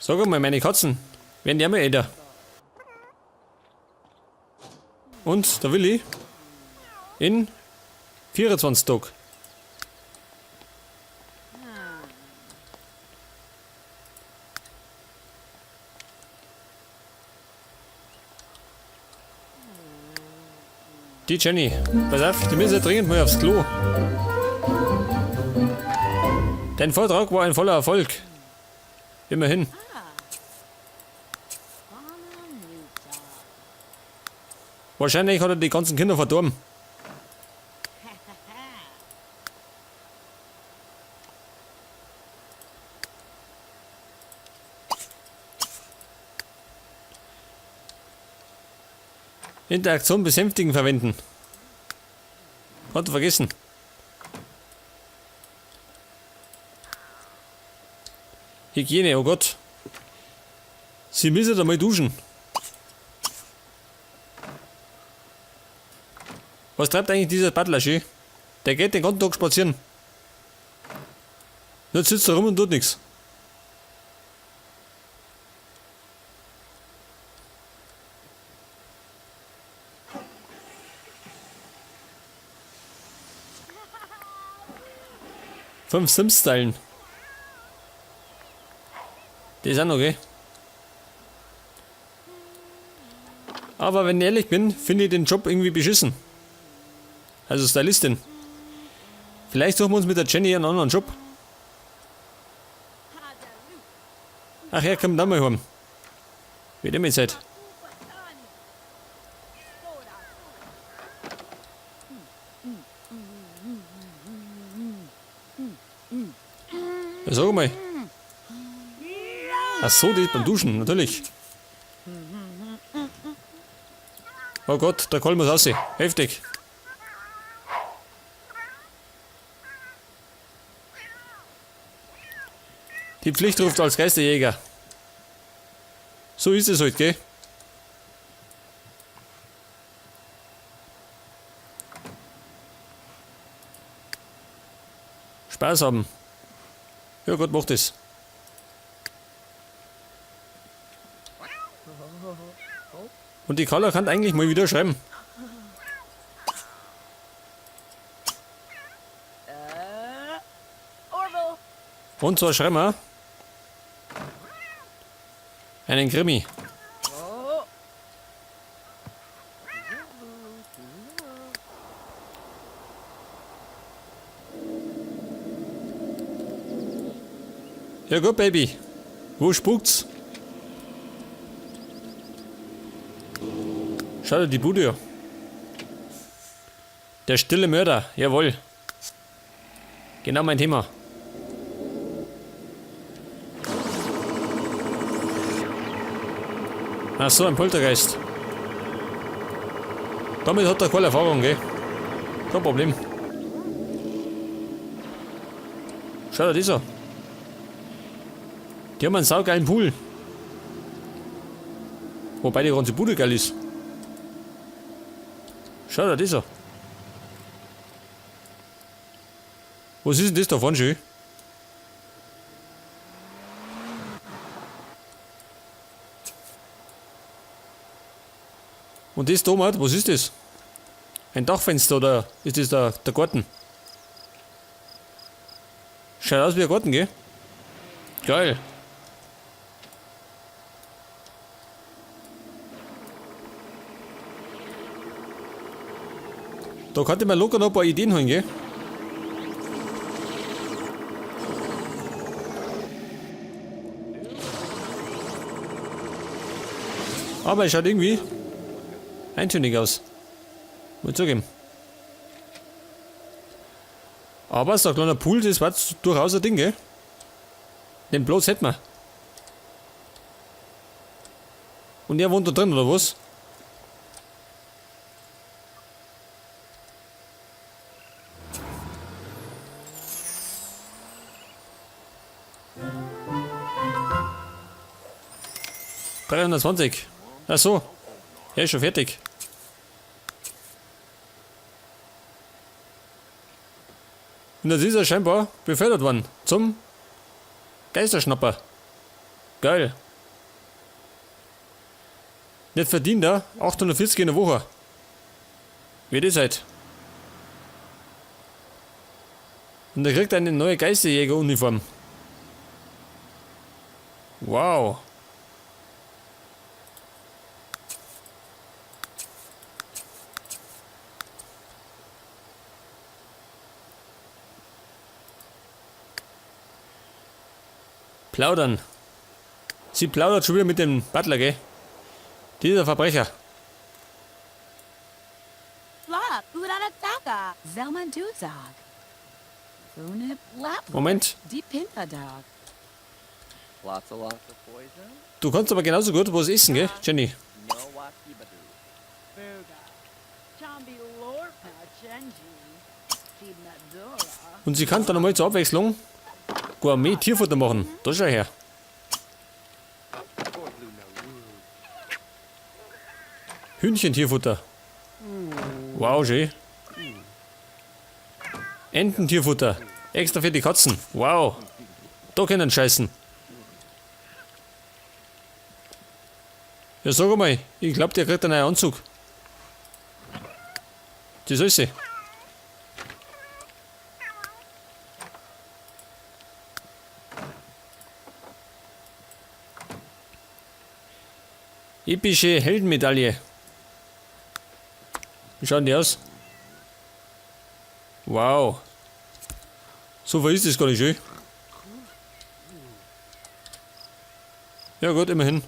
Sag einmal, meine Katzen, werden die auch mal älter? Und der Willi in 24 Tagen. Die Jenny, pass auf, die müssen ja dringend mal aufs Klo. Dein Vortrag war ein voller Erfolg. Immerhin. Wahrscheinlich hat er die ganzen Kinder verdorben. Interaktion besänftigen verwenden. Hat er vergessen. Hygiene, oh Gott. Sie müssen da mal duschen. Was treibt eigentlich dieser Butler schön? Der geht den ganzen Tag spazieren. Jetzt sitzt er rum und tut nichts. Fünf Sims teilen. Die sind okay. Aber wenn ich ehrlich bin, finde ich den Job irgendwie beschissen. Also Stylistin. Vielleicht suchen wir uns mit der Jenny einen anderen Job. Ach ja, komm da mal heim. Wird immer Zeit. Ja, sag mal. Ach so, die ist beim Duschen, natürlich. Oh Gott, der Koll muss raus. Heftig. Die Pflicht ruft als Geisterjäger. So ist es halt, gell? Spaß haben. Ja gut, mach das. Und die Carla kann eigentlich mal wieder schreiben. Und zwar schreiben wir einen Krimi. Ja gut, Baby. Wo spukt's? Schau dir die Bude an. Der stille Mörder, jawohl. Genau mein Thema. Ach so, ein Poltergeist. Damit hat er keine Erfahrung, gell? Kein Problem. Schau dir das an. Die haben einen saugeilen Pool. Wobei die ganze Bude geil ist. Schau dir das an. Was ist denn das da vorne schön? Und das da, was ist das? Ein Dachfenster oder ist das der Garten? Schaut aus wie ein Garten, gell? Geil. Da könnte man locker noch ein paar Ideen holen, gell? Aber es schaut irgendwie eintönig aus. Muss ich zugeben. Aber so ein kleiner Pool, das war durchaus ein Ding, gell? Den Platz hätten wir. Und er wohnt da drin, oder was? 320. Ach so. Er ist schon fertig. Und das ist er scheinbar befördert worden zum Geisterschnapper. Geil. Nicht verdient, da? 840 in der Woche. Wie das halt. Und er kriegt eine neue Geisterjäger-Uniform. Wow. Plaudern. Sie plaudert schon wieder mit dem Butler, gell? Dieser Verbrecher. Moment. Du kannst aber genauso gut was essen, gell, Jenny? Und sie kann dann einmal zur Abwechslung Gourmet-Tierfutter machen. Da schau her. Hühnchen-Tierfutter. Wow, schön. Ententierfutter. Extra für die Katzen. Wow. Da können scheißen. Ja, sag einmal, ich glaub, der kriegt einen neuen Anzug. Das ist sie. Epische Heldenmedaille. Wie schauen die aus? Wow. So viel ist das gar nicht schön. Ja gut, immerhin.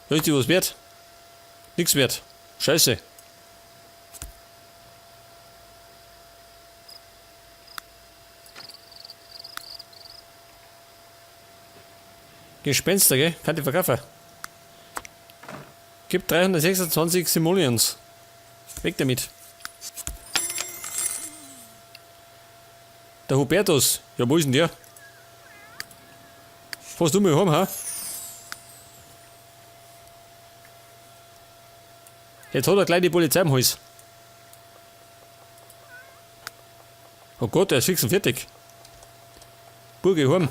Ist die was wert? Nix wert. Scheiße. Gespenster, gell? Kann die verkaufen. Gibt 326 Simoleons. Weg damit. Der Hubertus. Ja, wo ist denn der? Fahrst du mal heim, ha? Jetzt hat er gleich die Polizei am Hals. Oh Gott, der ist fix und fertig. Burge heim.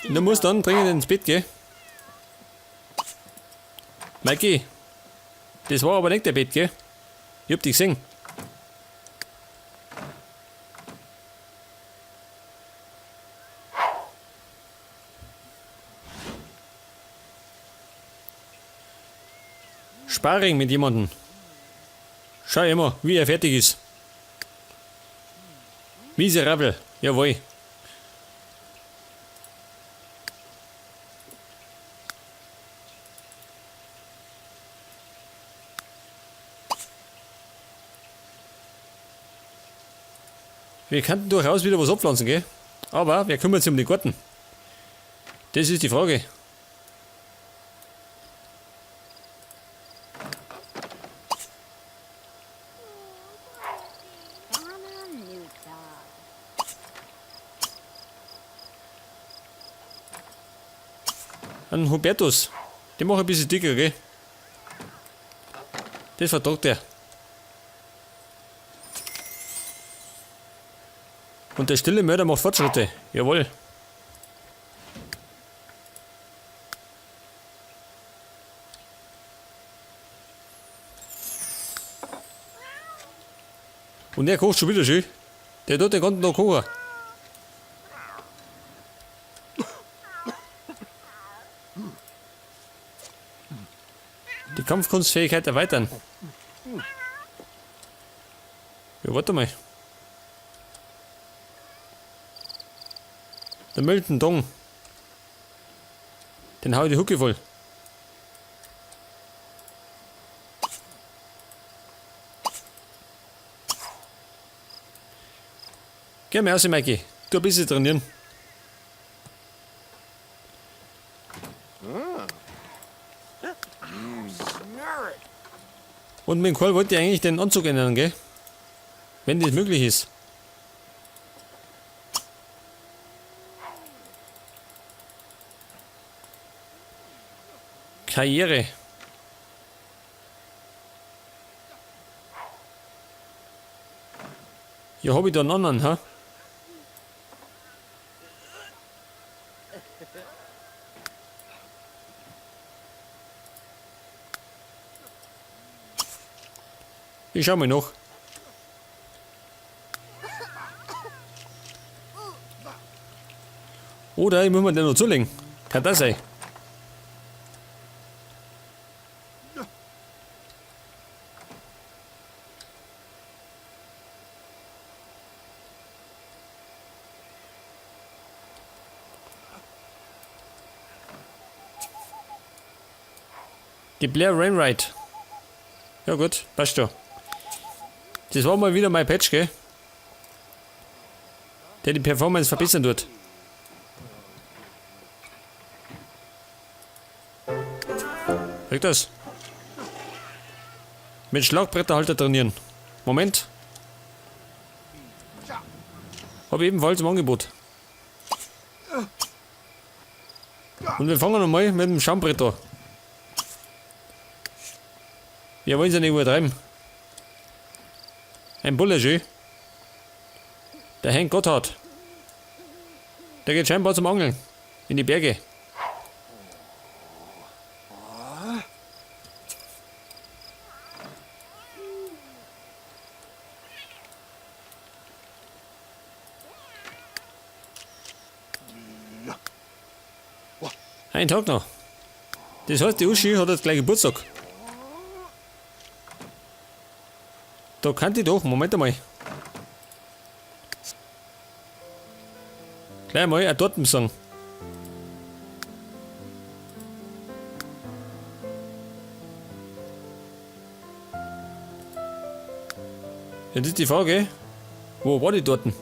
Du musst dann dringend ins Bett gehen. Mikey, das war aber nicht der Bett, gell? Ich hab dich gesehen. Sparring mit jemandem. Schau immer, wie er fertig ist. Miserabel, jawohl. Wir könnten durchaus wieder was abpflanzen, gell? Aber wer kümmert sich um den Garten? Das ist die Frage. An Hubertus. Den mach ich ein bisschen dicker, gell? Das vertragt er. Und der stille Mörder macht Fortschritte. Jawohl. Und der kocht schon wieder schön. Der tut den ganzen Tag kochen. Die Kampfkunstfähigkeit erweitern. Ja, warte mal. Der Milton Dong. Den hau ich die Hucke voll. Geh mal raus, Mikey. Du ein bisschen trainieren. Und mit dem Karl wollte ich eigentlich den Anzug ändern, gell? Wenn das möglich ist. Karriere. Ja, hab ich da einen anderen, ha? Ich schau mal noch. Oder ich muss mir den noch zulegen. Kann das sein? Die Blair Wainwright. Ja gut, passt schon. Das war mal wieder mein Patch, gell? Der die Performance verbessern tut. Kriegt das? Mit Schlagbretterhalter trainieren. Moment. Hab ich ebenfalls im Angebot. Und wir fangen nochmal mit dem Schaumbrett an. Wir wollen es ja nicht übertreiben. Ein Bulle, schön. Der Henk Gotthard. Der geht scheinbar zum Angeln. In die Berge. Ein Tag noch. Das heißt, die Uschi hat jetzt gleich Geburtstag. Da kann die doch, Moment einmal. Gleich mal eine Torten sagen. Jetzt ist die Frage, wo war die Torten?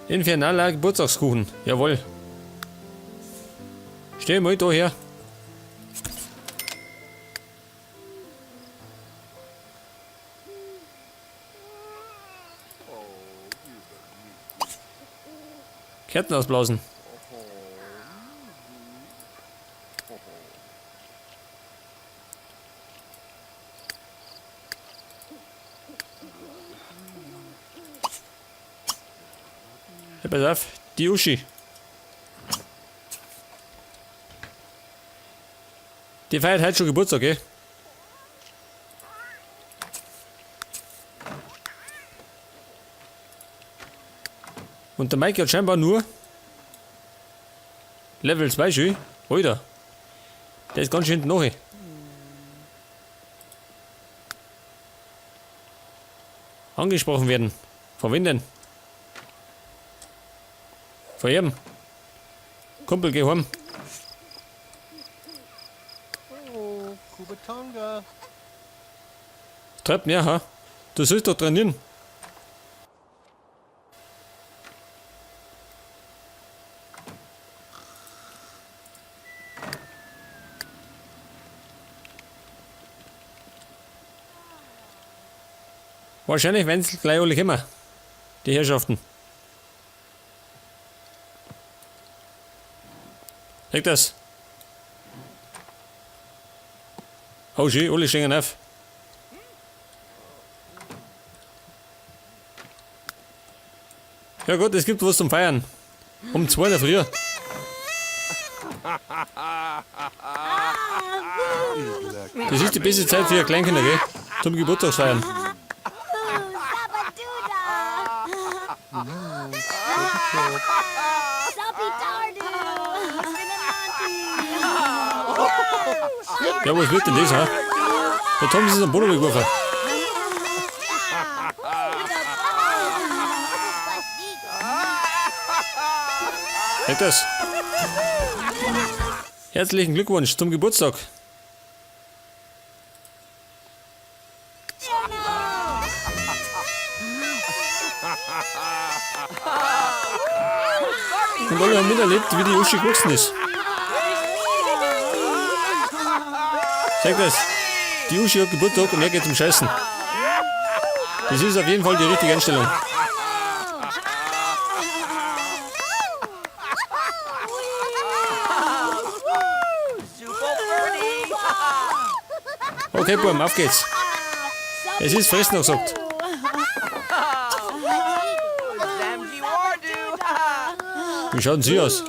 Infernaler Geburtstagskuchen, jawohl. Stell mal da her. Kerzen ausblasen. Ja, pass auf, die Uschi. Die feiert heute schon Geburtstag, gell? Und der Mike hat scheinbar nur Level 2 schon. Alter. Der ist ganz schön hinten nach. Angesprochen werden. Von wem denn? Von jedem. Kumpel, geh heim. Oh, Kubatonga. Treibt mehr, ha? Du sollst doch trainieren. Wahrscheinlich werden sie gleich alle kommen. Die Herrschaften. Leg das. Oh, schön, alle stehen auf. Ja gut, es gibt was zum Feiern. Um 2 in der Früh. Das ist die beste Zeit für Kleinkinder, gell? Zum Geburtstagsfeiern. Ja, was wird denn das, ha? Der Tom ist am Boden geworfen. Echt das? Herzlichen Glückwunsch zum Geburtstag. Und alle haben miterlebt, wie die Uschi gewachsen ist. Sag das. Die Uschi hat Geburtstag und er geht zum Scheißen. Das ist auf jeden Fall die richtige Einstellung. Okay, Buam, auf geht's. Es ist Fressen gesagt. Wie schaut denn sie aus?